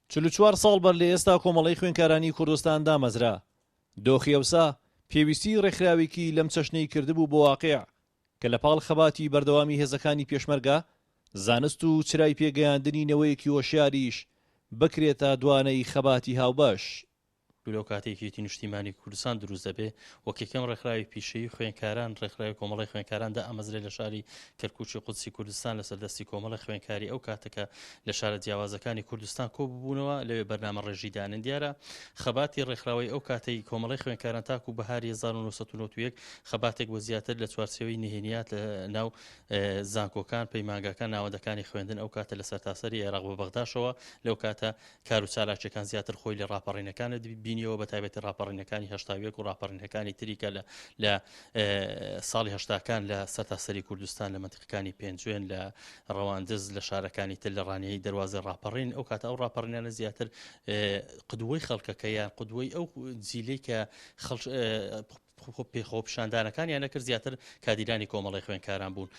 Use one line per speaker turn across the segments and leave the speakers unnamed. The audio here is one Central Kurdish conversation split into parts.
44 ساڵ بەر لە ئێستا کۆمەڵەی خوێندکارانی کوردستان دامەزرا. دۆخی ئەوسا پێویستیی ڕێکخراوێکی لەم چەشنەی کردبوو بۆ واقیع کە لە پاڵ خەباتی بەردەوامی هێزەکانی پێشمەرگە، زانست و چرای پێگەیاندنی نەوەیەکی هۆشیاریش بکرێتە دوانەی خەباتی هاوبەش.
لەو کاتەی یەکێتی نیشتیمانی کوردستان دروست دەبێ وەک یەکەم ڕێکخراوی پیشەیی خوێندکاران ڕێکخراوی کۆمەڵی خوێندکاران دائەمەزرێ لە شاری کەرکوکی قودسی کوردستان لەسەر دەستی کۆمەڵی خوێندکاری ئەو کاتەکە لە شارە جیاوازەکانی کوردستان کۆ ببوونەوە لەوێ بەرنامە ڕێژی دانن دیارە خەباتی ڕێکخراوەی ئەو کاتەی کۆمەڵی خوێندکاران تاکو بەهاری 1991 خەباتێک بۆ زیاتر لە چوارچێوەی نهێنیات لە ناو زانکۆکان پەیمانگاکان ناوەندەکانی خوێندن ئەو کاتە لە سەرتاسەری عێراق بە بەغداشەوە لەو کاتە کار و چالاکیەکان زیاتر خۆی لە ڕاپەڕینەکان بینیەوە بە تایبەتی ڕاپەڕینەکانی هەشتاویەک و ڕاپەڕینەکانی تریکە لە لە ساڵی هەشتاکان لە سەرتاسەری کوردستان لە منتیقەکانی پێنجوێن لە ڕەواندز لە شارەکانی تر لە ڕانیەی دەروازەی ڕاپەڕین ئەو کاتە ئەو ڕاپەڕینانە زیاتر قدوەی خەڵکەکە یان قدوەی ئەو جیلەی کە خەڵ خۆپیشاندانەکانیان نەکرد زیاتر کادیرانی کۆمەڵی خوێنکاران بوون.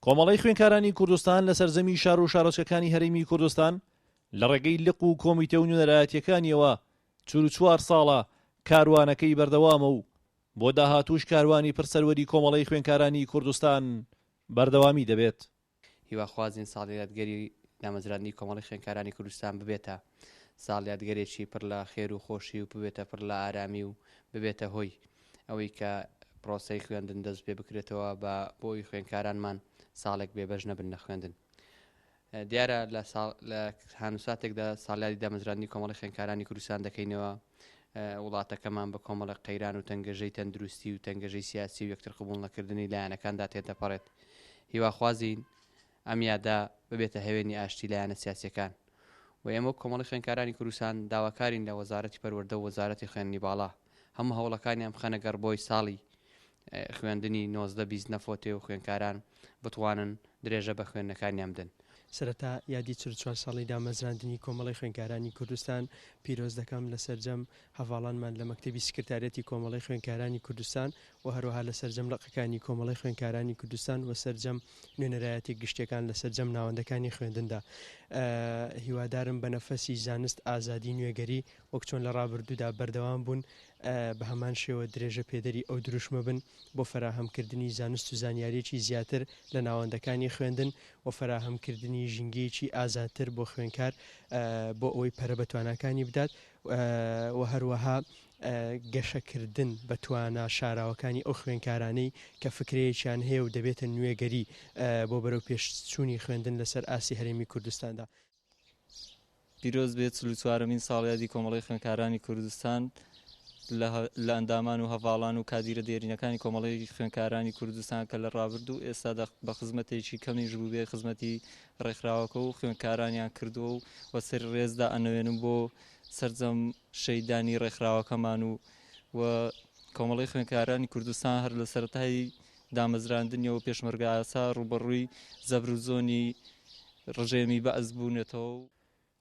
کۆمەڵەی خوێندکارانی کوردستان لە سەرجەمی شار و شارۆچکەکانی هەرێمی کوردستان لە ڕێگەی لق و کۆمیتە و نوێنەرایەتییەکانیەوە 44 ساڵە کاروانەکەی بەردەوامە و بۆ داهاتووش کاروانی پڕ سەروەری کۆمەڵەی خوێندکارانی کوردستان بەردەوامی دەبێت.
هیواخوازین ساڵیادگەری دامەزراندنی کۆمەڵی خوێندکارانی کوردستان ببێتە ساڵیادگەرێکی پڕ لە خێر و خۆشی و ببێتە پڕ لە ئارامی و ببێتە هۆی ئەوەی کە پرۆسەی خوێندن دەست پێ بکرێتەوە بە بۆی خوێندکارانمان ساڵێک بێبەش نەبن لە خوێندن. دیارە لە ساڵ لە هانوساتێکدا ساڵیادی دامەزراندنی کۆمەڵی خوێندکارانی کوردستان دەکەینەوە وڵاتەکەمان بە کۆمەڵێک قەیران و تەنگەژەی تەندروستی و تەنگەژەی سیاسی و یەکتر قبوڵ نەکردنی لایەنەکاندا تێدەپەڕێت. هیواخوازین ئەم یادە ببێتە هەوێنی ئاشتی لایەنە سیاسیەکان و ئێمە وەک کۆمەڵی خوێندکارانی کوردستان داواکارین لە وەزارەتی پەروەردە و وەزارەتی خوێندنی باڵا هەموو هەوڵەکانیان بخەنە گەڕ بۆی ساڵی خوێندنی 19 20 نەفۆتێ و خوێندکاران بتوانن درێژە بە خوێندنەکانیان بدەن.
سەرەتا یادی 44 ساڵی دامەزراندنی کۆمەڵەی خوێندکارانی کوردستان پیرۆز دەکەم لە سەرجەم هەڤاڵانمان لە مەکتەبی سکرتاریەتی کۆمەڵەی خوێندکارانی کوردستان و هەروەها لە سەرجەم لقەکانی کۆمەڵەی خوێندکارانی کوردستان و سەرجەم نوێنەرایەتی گشتیەکان لە سەرجەم ناوەندەکانی خوێندندا هیوادارم بە نەفەسی زانست ئازادی نوێگەری وەک چۆن لە ڕابردوودا بەردەوام بوون بە هەمان شێوە درێژە پێدەری ئەو دروشمە بن بۆ فەراهەمکردنی زانست و زانیاریەکی زیاتر لە ناوەندەکانی خوێندن و فەراهەمکردنی ژینگەیەکی ئازادتر بۆ خوێندکار بۆ ئەوەی پەرە بە تواناکانی بدات و هەروەها گەشەکردن بە توانا شاراوەکانی ئەو خوێندکارانەی کە فکرەیەکیان هەیە و دەبێتە نوێگەری بۆ بەرەوپێشچوونی خوێندن لەسەر ئاستی هەرێمی کوردستاندا.
پیرۆز بێت 44مین ساڵیادی کۆمەڵەی خوێندکارانی کوردستان لە ئەندامان و هەڤاڵان و کادیرە دێرینەکانی کۆمەڵەی خوێندکارانی کوردستان کە لە ڕابردوو ئێستادا بە خزمەتێکی کەمیش بووبێ خزمەتی ڕێکخراوەکە و خوێندکارانیان کردووە و وە سەری ڕێزدا ئەنەوێنم بۆ سەرجەم شەهیدانی ڕێکخراوەکەمان و و کۆمەڵەی خوێندکارانی کوردستان هەر لە سەرەتای دامەزراندنیەوە پێشمەرگە ئاسا ڕووبەڕووی زەبر و زۆنی ڕژێمی بەعس بوونەتەوە و.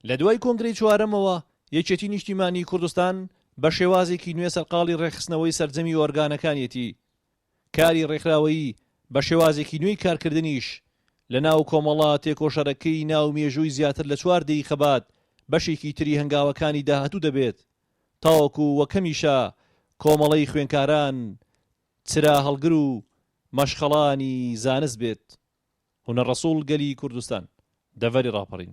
لە دوای کۆنگرەی چوارەمەوە یەکێتی نیشتیمانیی کوردستان بە شێوازێکی نوێ سەرقاڵی ڕێکخستنەوەی سەرجەمی ئۆرگانەکانیەتی، کاری ڕێکخراوەیی بە شێوازێکی نوێی کارکردنیش لە ناو کۆمەڵە تێکۆشەرەکەی ناو مێژووی زیاتر لە چوار دەیی خەبات بەشێکی تری هەنگاوەکانی داهاتوو دەبێت تاوەکو وەک هەمیشە کۆمەڵەی خوێنکاران چرا هەڵگر و مەشخەڵانی زانست بێت. هونەر ڕەسوڵ گەلی کوردستان، دەڤەری ڕاپەڕین.